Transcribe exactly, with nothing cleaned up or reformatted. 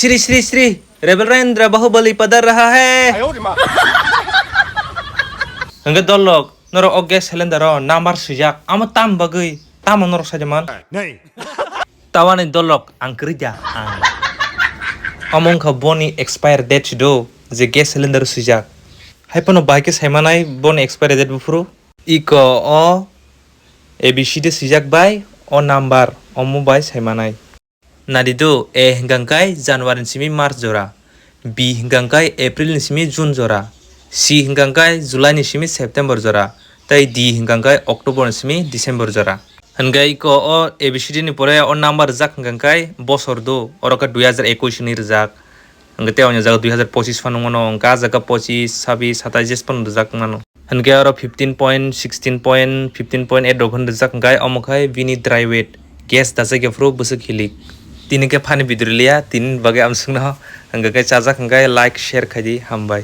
Shri Shri Shri Reverendra Bahubali padar raha hai. Hwnkhe dolok, norok o gas cylinder o number swijak, amo tam bagwi, tamo norok sajaman? Tawani dolok ang kwrwi da ang. Omo wngkha boni expire date si do, je gas cylinder swijak. Hai phano bai khe saimanai boni expire date buphuru. Iko o A B C D swijak bai o number omo bai saimanai. Nadi do, A hwnkha khe January ni simi March jora, B hwnkha khe April ni simi June jora, C hwnkha khe July ni simi September jora, tei D hwnkha khe October ni simi December jora. Hwnkhe iko o A B C D ni pore o number rijak hwnkha khe bosor do, oro khe dui hazar ekush ni rijak. Hwnkhe tei o jaga dui hazar pochis phano wngmano, hwnkhe ah jaga pochis, sabis, satais jes phano rijak mano. Hwnkhe oro fifteen point, sixteen point, fifteen point eight rok hwn rijak hwnkhe omo khai bini dry weight. Gas dachai khe phuru bwswk hilik. Tini khe phani video liya, tini bagwi amswkno hwnkhe chajak hwnkhe like, share khaidi, hambai.